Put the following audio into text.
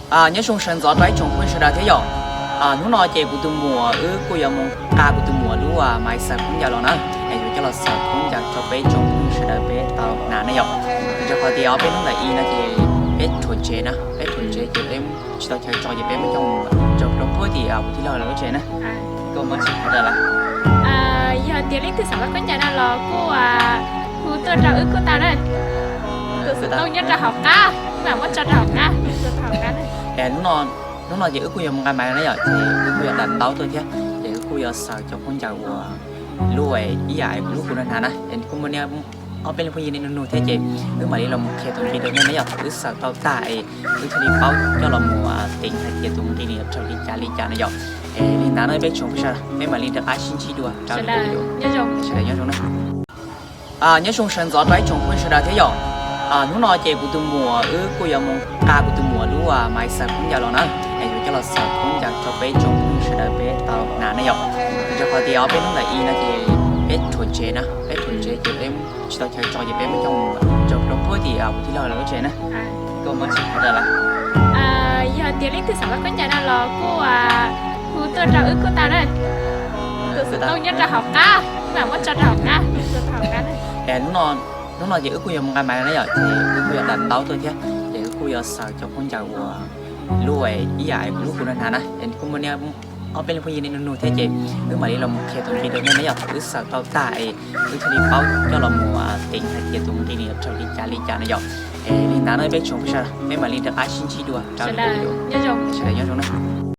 Nyob zoo sawv ntxov rau ib tsoom phooj ywg sawv daws thiab yom. Hnub no ces kuv tus muam wb kuj yuav mus nqa kuv tus muam lub maiv xaws khaub ncaws los na, es yuav coj los xaws khaub ncaws rau peb tsoom phooj ywg sawv daws peb tau hnav na yom. Rau qhov tias ob peb hnub ntawm i no ces peb rhuav tsev na, peb rhuav tsev ces peb tsis tau chaw tso ces peb muab coj mus rau rau puag tim kuv tij laug lawv lub tsev na. Koj muab tsis hais lawm. Yog tias leej twg xav khaub ncaws no los kuj hu tuaj rau wb kuj tau na. Tus xov tooj nyob rau hauv qab, mam muab tso rau hauv qab. Hnub no ces wb kuj yuav mus nqa maiv na yom, ces wb kuj yuav dam ntaub tuaj thiab, ces wb kuj yuav xaws cov khaub ncaws uas lub ib yam kuv lub kuv no hnav na, es kuj muaj ob peb leeg phooj ywg nej nug nug thiab ces wb mam li los qhia tus nqi rau nej na yom. Thaum wb xaws tau tag es wb thiaj li paub coj los mus teev hais tias tus nqi nws yuav raug li cas li cas na yom. Es li ntawd no peb tsoom phooj ywg sawv daws peb mam li rov qab sib ntsib dua rau sawv daws nyob zoo na. Nyob zoo sawv ntxov rau ib tsoom phooj ywg sawv daws thiab yom. Hnub no ces kuv tus muam wb kuj yuav mus nqa kuv tus muam lub maiv xaws khaub ncaws los na, es yuav coj los xaws khaub ncaws rau peb tsoom phooj ywg sawv daws peb tau hnav na yom. Rau qhov tias ob peb hnub ntawm i no ces peb rhuav tsev na, peb rhuav tsev ces peb tsis tau chaw tso ces peb muab coj mus rau rau puag tim kuv tij laug lawv lub tsev na. Koj muab tsis hais lawm. Yog tias leej twg xav khaub ncaws no los kuj hu tuaj rau wb kuj tau na. Tus xov tooj nyob rau hauv qab, mam muab tso rau hauv qab. Hnub no ces wb kuj yuav mus nqa maiv na yom, ces wb kuj yuav dam ntaub tuaj thiab, ces wb kuj yuav xaws cov khaub ncaws uas lub ib yam kuv lub kuv no hnav na, es kuj muaj ob peb leeg phooj ywg nej nug nug thiab ces wb mam li los qhia tus nqi rau nej na yom. Thaum wb xaws tau tag es wb thiaj li paub coj los mus teev hais tias tus nqi nws yuav raug li cas li cas na yom. Es li ntawd no peb tsoom phooj ywg sawv daws peb mam li rov qab sib ntsib dua rau sawv daws nyob zoo na.